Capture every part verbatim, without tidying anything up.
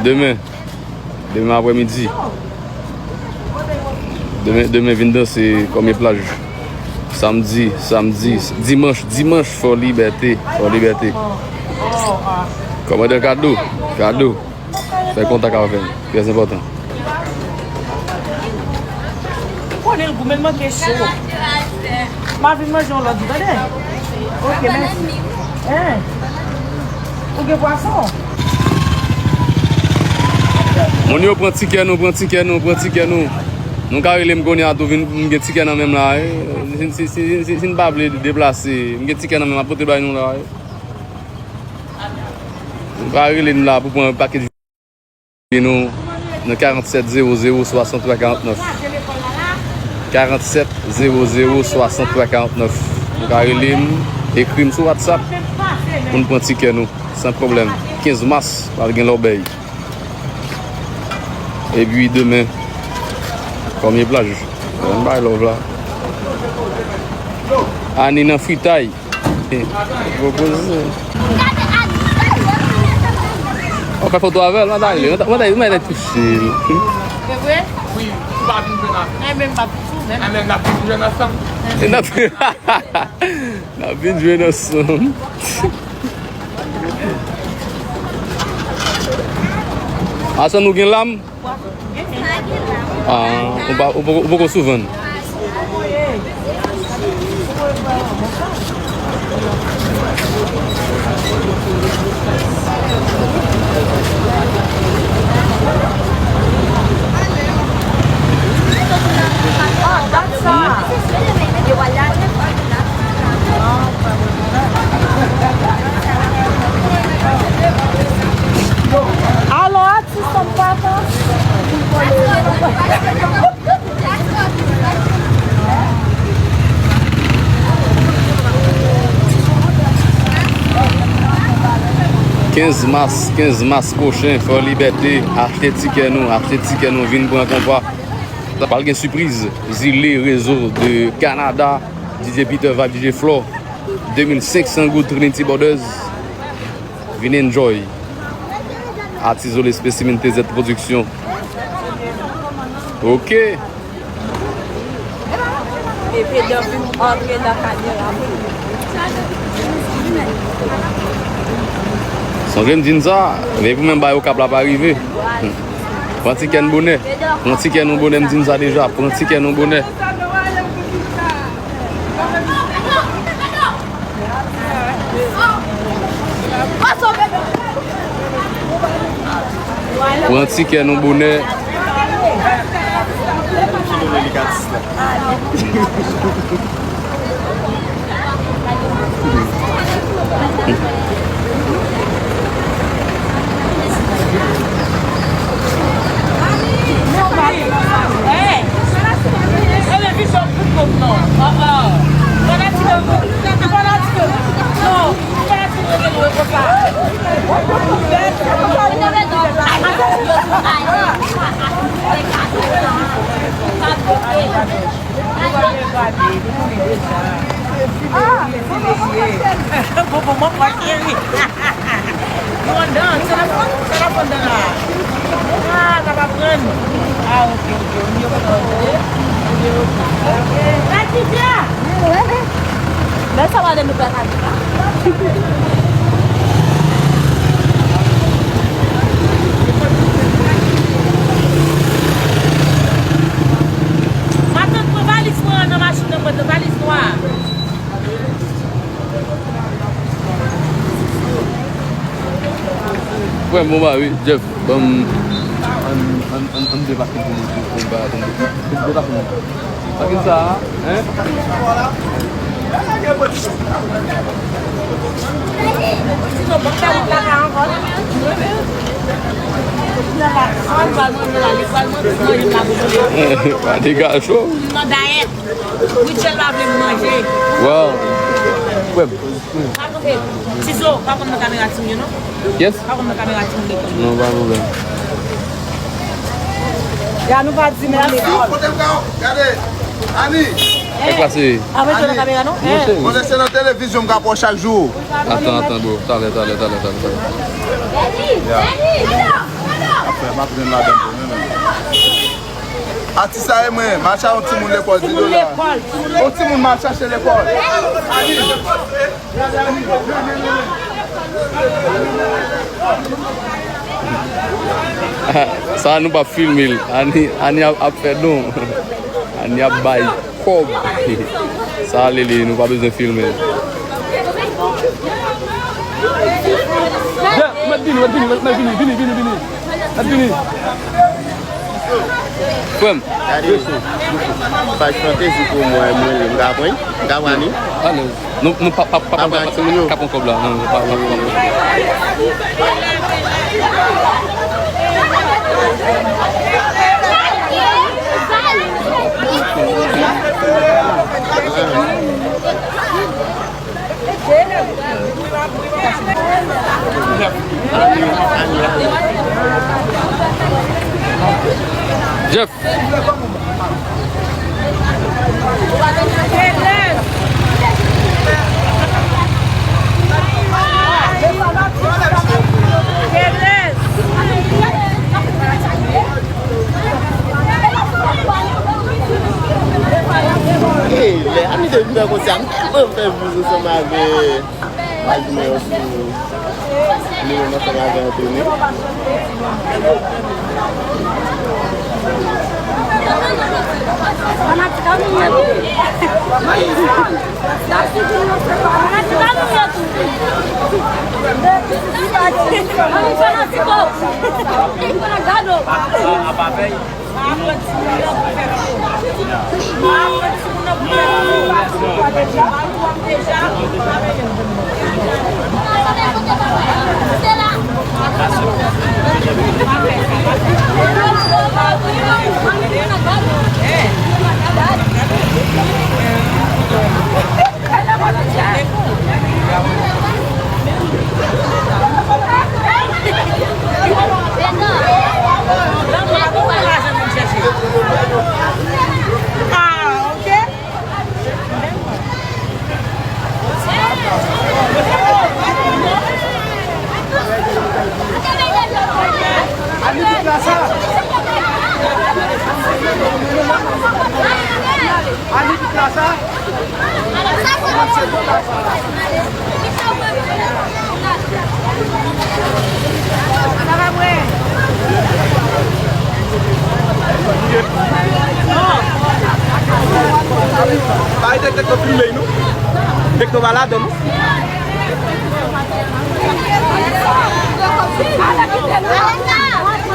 Demen. Demen aprèmidi. Demen, demen vin danse Kòmye Plaj. Samdi, samdi, dimanch, dimanch, Fò Libète, Fò Libète. Kòmandan Kado, Kado. Fè kontak avè m. Trè enpòtan. Ou konnen l gou, men l manke cho. M a vin manje yon lòt, ou tande? Ok, mèsi. Hein? Ou gen pwason? Moun yo pran tikè nou, pran tikè nou, pran tikè nou. Nou ka rele m kounye a tou, vin, m gen tikè nan men m la, wi. Si, si, si, si, si n pa vle deplase, m gen tikè nan men m, m ap pote bay nou la, wi. Nou ka rele m la pou pran pakèt nou nan karant sèt zewo zewo swasanntwa karantnèf. Karant sèt zewo zewo swasanntwa karantnèf. Nou ka rele m, ekri m sou WhatsApp pou n pran tikè nou, san pwoblèm. Kenz mas, pral gen lòbèy. Epi demen, Kòmye Plaj. Ann bay love la. Ani nan fritay. Gwo koze. Ou fè foto avè l, manda ale, manda ale, manda ale touche l. Se vre? Wi, ou pa vin jwenn avè l. Enben, m pa toujou menm. Enben, n ap vin jwenn ansanm. N ap, n ap vin jwenn ansanm. Asann, ou gen lam? Ah, ou pa, ou poko, ou poko sou vann. Alò, atis an vakans. Kenz mas, kenz mas pwochen, Fò Libète, achte tikè nou, achte tikè nou, vin pran konpa. Sa pral gen sipriz, Zile Rezo de Kanada, D J Peter Vibe, D J Flo, de mil senk san goud Trinity Borders. Vin enjoy. Atis Zole Specimen T Z Production. Ok. Epi dan vin antre nan kamera. Sonje m di n sa, men pou menm bay Okap la pa rive. Pran tikè n bonè. Pran tikè nou bonè, m di n sa deja. Pran tikè nou bonè. Pran tikè nou bonè. Bon, bon, mwen, mwen, cheri. Nou anndan, se la fon, se la fon anndan la. Ah, sa pa pran. Ah, ok, ok, ou miyo kontan, ok. Ok, ok. Lè sa va de nou pè kay. Matant, pran valiz mwen an nan machin nan, mwen, valiz nwa. Frè m, bon bagay wi, Jeff, ban m, ann, ann, ann, ann depake pou mwen, pou, pou m pa atann, depake mwen. Sa ki sa a, hein? Sinon, ban m fè wout la ka ankò. Ann pral manje la, li pral manje, manje m la pou mwen. Pa dega cho. M nan dayèt. Rutshelle pa vle m manje. Wow. Frè m. Pa kanpe. Tizo, pa konn nan kamera timoun yo, non? Yes. Pa konn nan kamera timoun yo. Non, pa pwoblèm. Ya nou pa di men lekòl. Kote m ka, gade. Ani. Kèk pase. Apre se nan kamera non. Mwen se nan televizyon m ka pran chak jou. Atann, atann, bro. Talè, talè, talè, talè, talè. Ya. Apre, m ap jwenn ladan tou, men, men. Atis sa e mwen, m al chache yon timoun lekòl, di dola. Yon timoun m al chache lekòl. Sa a nou p ap filme l. Ani, Ani ap, ap fè don. Ani ap bay kòb. Sa a lele, nou pa bezwen filme l. Mèt vini, mèt vini, mèt vini, vini, vini, vini. Mèt vini. Frè m. Gade, paj fantezi pou mwen, mwen, m ka pran, m ka pran li. Alèz. Nou, nou pa, pa, pa, pa, pa, pa pran kòb la. Non, pa, pa, pa, pa. Jeff. Hey, lè Annie te vin fè konsè a, m tèlman fè buz ansanm avè paj mwen an sou li menm ansanm avè Anthony. Fanatik Annie yo tou. Fanatik Annie yo tou. Annie fanatik ou. Annie fanatik ou. Gado.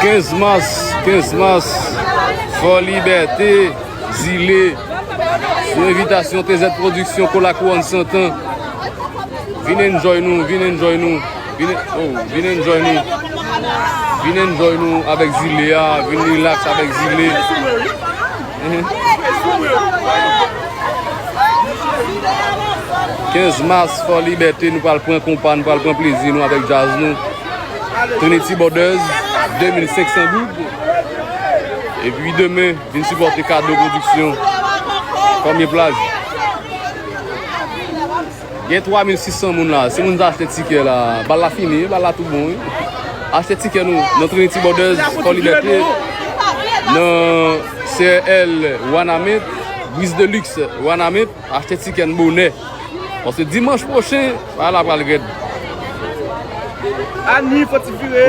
Kenz mas, kenz mas, Fò Libète, Zile, sou envitasyon T Z Production, Kola Kouwòn Santan. Vin enjoy nou, vin enjoy nou. Vin, oh, vin enjoy nou. Vin enjoy nou avèk Zile a, vin relax avèk Zile. Mhm. Kenz mas, Fò Libète, nou pral pran konpa, nou pral pran plezi nou avèk djaz nou. Trinity Borders, de mil senk san goud. Epi demen, vin sipòte Kado Pwodiksyon, Kòmye Plaj. Gen twa mil sis san moun la. Si moun ta achte tikè la, bal la fini, bal la tou bon, wi. Achte tikè nou nan Trinity Borders, Fò Libète, nan C R L Wanament, Brise de Luxe Wanament. Achte tikè n bonè. Paske dimanch pwochen, bagay la pral rèd. Ani, fò ti vire.